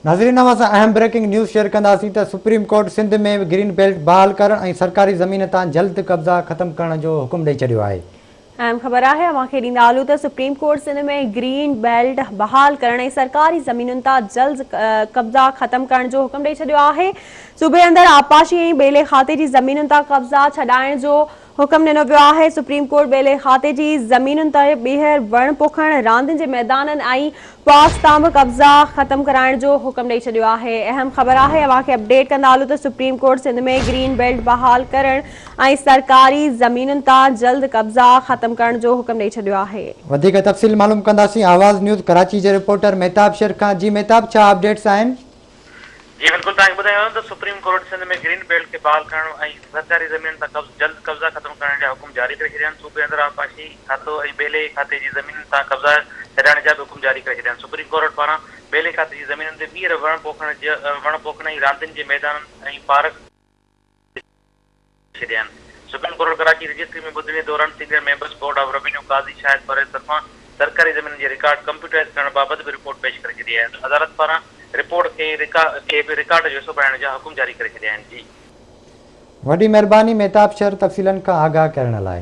ناظرين اوهان سان اهم بريڪنگ نيوز شيئر ڪنداسين ته supreme court Sindh ۾ green belt بحال ڪرڻ ۽ سرڪاري زمين تان جلد قبضا ختم ڪرڻ جو حڪم ڏئي ڇڏيو آهي. اهم خبر آهي اوهان کي ڏيندا هلون ته supreme court Sindh ۾ green belt بحال ڪرڻ ۽ سرڪاري زمينن تان جلد قبضا ختم ڪرڻ جو حڪم ڏئي ڇڏيو آهي. صوبي اندر آبپاشي ۽ ٻيلي کاتي جي زمينن تان قبضا ڇڏائڻ جو حڪم ڏنو ويو آهي، سپريم ڪورٽ ٻيلي کاتي جي زمينن تي ٻيهر وڻ پوکڻ، راندين جي ميدانن ۽ پارڪس تان به قبضا ختم ڪرائڻ جو حڪم ڏئي ڇڏيو آهي. اهم خبر آهي اوهان کي اپڊيٽ ڪندا هلون ته supreme court Sindh ۾ green belt بحال ڪرڻ ۽ سرڪاري زمينن تان جلد قبضا ختم ڪرڻ جو حڪم ڏئي ڇڏيو آهي. وڌيڪ تفصيل معلوم ڪنداسين آواز نيوز ڪراچي جي رپورٽر مهتاب شير کان جي مهتاب ڇا اپڊيٽس آهن؟ جي بلڪل توهان کي ٻڌايان وڃان ته supreme court Sindh ۾ green belt کي بحال ڪرڻ ۽ سرڪاري زمينن تان قبض جلد قبضا ختم ڪرڻ جا حڪم جاري ڪري ڇڏيا آهن صوبي اندر آبپاشي کاتو ۽ ٻيلي کاتي جي زمينن تان قبضا ڇڏائڻ جا به حڪم جاري ڪري ڇڏيا آهن سپريم ڪورٽ پاران ٻيلي کاتي جي زمينن تي ٻيهر وڻ پوکڻ وڻ پوکڻ ۽ راندين جي ميدانن ۽ پارڪس ڇڏيا آهن. سپريم ڪورٽ ڪراچي رجسٽري ۾ ٻڌڻي دوران senior members board of revenue Qazi Shahid Parvez طرفان سرڪاري زمينن جي رڪارڊ ڪمپيوٽرائيز ڪرڻ بابت به رپورٽ پيش ڪري ڇڏي آهي. عدالت پاران رپورٽ کي کي به رڪارڊ جو حصو بڻائڻ جا حڪم جاري ڪري ڇڏيا آهن. جي. وڏي مهرباني مهتاب شر تفصيلن کان آگاهه ڪرڻ لاء.